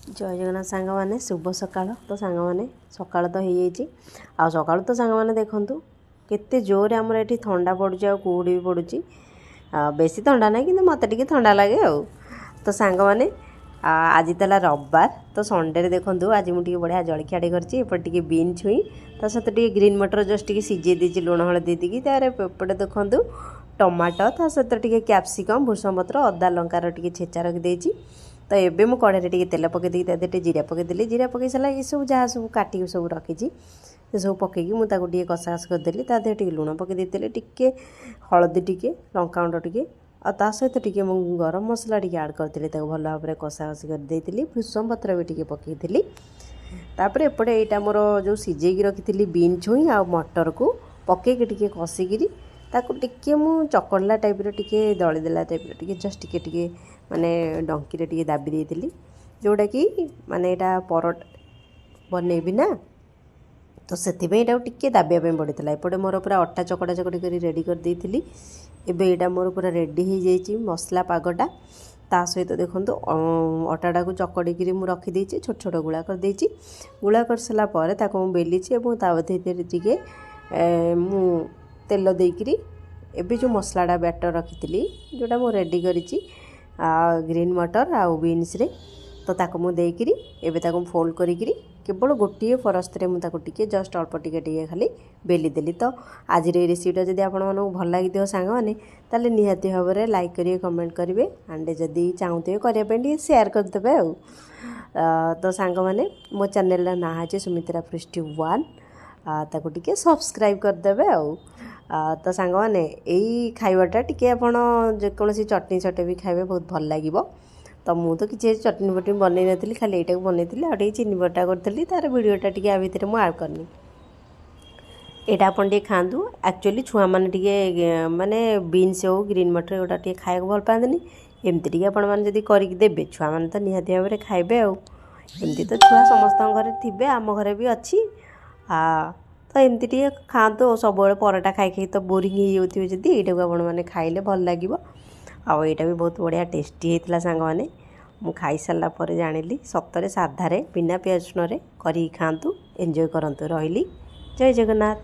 ଜୟ ଜଗନ୍ନାଥ ସାଙ୍ଗମାନେ, ଶୁଭ ସକାଳ। ତ ସାଙ୍ଗମାନେ, ସକାଳ ତ ହେଇଯାଇଛି। ଆଉ ସକାଳୁ ତ ସାଙ୍ଗମାନେ ଦେଖନ୍ତୁ କେତେ ଜୋରରେ ଆମର ଏଠି ଥଣ୍ଡା ପଡ଼ୁଛି ଆଉ କୁହୁଡ଼ି ବି ପଡ଼ୁଛି। ବେଶୀ ଥଣ୍ଡା ନାହିଁ, କିନ୍ତୁ ମୋତେ ଟିକେ ଥଣ୍ଡା ଲାଗେ। ଆଉ ତ ସାଙ୍ଗମାନେ, ଆଜି ତ ହେଲା ରବିବାର, ତ ସଣ୍ଡେରେ ଦେଖନ୍ତୁ ଆଜି ମୁଁ ଟିକେ ବଢ଼ିଆ ଜଳଖିଆଟେ କରିଛି। ଏପଟେ ଟିକେ ବିନ୍ ଛୁଇଁ, ତା ସହିତ ଟିକେ ଗ୍ରୀନ୍ ମଟର ଜଷ୍ଟ ଟିକେ ସିଝେଇ ଦେଇଛି ଲୁଣ ହଳଦୀ ଦେଇକି। ତାର ଏପଟେ ଦେଖନ୍ତୁ ଟମାଟୋ, ତା ସହିତ ଟିକେ କ୍ୟାପ୍ସିକମ୍, ଭୃଷଙ୍ଗ ପତ୍ର, ଅଦା ଲଙ୍କାର ଟିକେ ଛେଚା ରଖିଦେଇଛି। ତ ଏବେ ମୁଁ କଢ଼େଇରେ ଟିକେ ତେଲ ପକାଇ ଦେଇକି ତା ଦେହରେ ଟିକେ ଜିରା ପକାଇଦେଲି। ଜିରା ପକାଇ ସାରିଲା ଏସବୁ ଯାହା ସବୁ କାଟିକି ସବୁ ରଖିଛି, ସେସବୁ ପକାଇକି ମୁଁ ତାକୁ ଟିକେ କଷା କଷି କରିଦେଲି। ତା ଦେହରେ ଟିକେ ଲୁଣ ପକାଇ ଦେଇଥିଲି, ଟିକେ ହଳଦୀ, ଟିକେ ଲଙ୍କାଗୁଣ୍ଡ ଟିକେ, ଆଉ ତା ସହିତ ଟିକେ ମୁଁ ଗରମ ମସଲା ଟିକେ ଆଡ଼୍ କରିଥିଲି। ତାକୁ ଭଲ ଭାବରେ କଷା କଷି କରିଦେଇଥିଲି। ଭୃଷଙ୍ଗ ପତ୍ର ବି ଟିକେ ପକାଇଥିଲି। ତାପରେ ଏପଟେ ଏଇଟା ମୋର ଯେଉଁ ସିଝେଇକି ରଖିଥିଲି ବିନ୍ ଛୁଇଁ ଆଉ ମଟରକୁ ପକାଇକି ଟିକେ କଷିକିରି ତାକୁ ଟିକେ ମୁଁ ଚକଡ଼ିଲା ଟାଇପ୍ର, ଟିକେ ଦଳିଦେଲା ଟାଇପ୍ର, ଟିକେ ଜଷ୍ଟ ଟିକେ ଟିକେ ମାନେ ଡଙ୍କିରେ ଟିକେ ଦାବି ଦେଇଥିଲି, ଯେଉଁଟାକି ମାନେ ଏଇଟା ପରଟା ବନେଇବି ନା, ତ ସେଥିପାଇଁ ଏଇଟାକୁ ଟିକେ ଦାବିବା ପାଇଁ ପଡ଼ିଥିଲା। ଏପଟେ ମୋର ପୁରା ଅଟା ଚକଟା ଚକଟି କରି ରେଡ଼ି କରିଦେଇଥିଲି। ଏବେ ଏଇଟା ମୋର ପୁରା ରେଡ଼ି ହେଇଯାଇଛି ମସଲା ପାଗଟା। ତା ସହିତ ଦେଖନ୍ତୁ ଅଟାଟାକୁ ଚକଡ଼ିକିରି ମୁଁ ରଖିଦେଇଛି, ଛୋଟ ଛୋଟ ଗୁଳା କରିଦେଇଛି। ଗୁଳା କରିସାରିଲା ପରେ ତାକୁ ମୁଁ ବେଲିଛି ଏବଂ ତା ଭିତରେ ଟିକେ ମୁଁ ତେଲ ଦେଇକିରି ଏବେ ଯେଉଁ ମସଲାଟା ବ୍ୟାଟର ରଖିଥିଲି, ଯେଉଁଟା ମୁଁ ରେଡ଼ି କରିଛି ଗ୍ରୀନ୍ ମଟର ଆଉ ବିନ୍ସରେ, ତ ତାକୁ ମୁଁ ଦେଇକିରି ଏବେ ତାକୁ ଫୋଲ୍ଡ କରିକିରି କେବଳ ଗୋଟିଏ ପରସ୍ତରେ ମୁଁ ତାକୁ ଟିକେ ଜଷ୍ଟ ଅଳ୍ପ ଟିକେ ଟିକେ ଖାଲି ବେଲିଦେଲି। ତ ଆଜିର ଏଇ ରେସିପିଟା ଯଦି ଆପଣମାନଙ୍କୁ ଭଲ ଲାଗିଥିବ ସାଙ୍ଗମାନେ, ତାହେଲେ ନିହାତି ଭାବରେ ଲାଇକ୍ କରିବେ, କମେଣ୍ଟ କରିବେ, ଆଣ୍ଡ ଯଦି ଚାହୁଁଥିବେ କରିବା ପାଇଁ ଟିକେ ସେୟାର କରିଦେବେ। ଆଉ ତ ସାଙ୍ଗମାନେ, ମୋ ଚ୍ୟାନେଲର ନାଁ ଅଛି ସୁମିତ୍ରା ପୃଷ୍ଟି 1, ତାକୁ ଟିକେ ସବସ୍କ୍ରାଇବ୍ କରିଦେବେ। ଆଉ ତ ସାଙ୍ଗମାନେ, ଏଇ ଖାଇବାଟା ଟିକେ ଆପଣ ଯେକୌଣସି ଚଟଣି ସହିତ ବି ଖାଇବେ, ବହୁତ ଭଲ ଲାଗିବ। ତ ମୁଁ ତ କିଛି ଚଟଣି ଫଟଣି ବନେଇ ନଥିଲି, ଖାଲି ଏଇଟାକୁ ବନେଇଥିଲି ଆଉ ଟିକେ ଚିନି ବଟା କରିଥିଲି। ତା'ର ଭିଡ଼ିଓଟା ଟିକେ ଆ ଭିତରେ ମୁଁ ଆଡ଼୍ କରିନି। ଏଇଟା ଆପଣ ଟିକେ ଖାଆନ୍ତୁ। ଆକ୍ଚୁଆଲି ଛୁଆମାନେ ଟିକେ ମାନେ ବିନ୍ସ ହଉ, ଗ୍ରୀନ୍ ମଟର, ଏଗୁଡ଼ା ଟିକେ ଖାଇବାକୁ ଭଲ ପାଆନ୍ତିନି। ଏମିତି ଟିକେ ଆପଣମାନେ ଯଦି କରିକି ଦେବେ, ଛୁଆମାନେ ତ ନିହାତି ଭାବରେ ଖାଇବେ। ଆଉ ଏମିତି ତ ଛୁଆ ସମସ୍ତଙ୍କ ଘରେ ଥିବେ, ଆମ ଘରେ ବି ଅଛି। ତ ଏମିତି ଟିକେ ଖାଆନ୍ତୁ। ସବୁବେଳେ ପରଟା ଖାଇ ଖାଇ ତ ବୋରିଂ ହେଇଯାଉଥିବେ, ଯଦି ଏଇଟାକୁ ଆପଣମାନେ ଖାଇଲେ ଭଲ ଲାଗିବ। ଆଉ ଏଇଟା ବି ବହୁତ ବଢ଼ିଆ ଟେଷ୍ଟି ହେଇଥିଲା ସାଙ୍ଗମାନେ, ମୁଁ ଖାଇସାରିଲା ପରେ ଜାଣିଲି। ସତରେ ସାଧାରେ ବିନା ପିଆଜ ରସୁଣରେ କରିକି ଖାଆନ୍ତୁ, ଏନ୍ଜୟ କରନ୍ତୁ। ରହିଲି, ଜୟ ଜଗନ୍ନାଥ।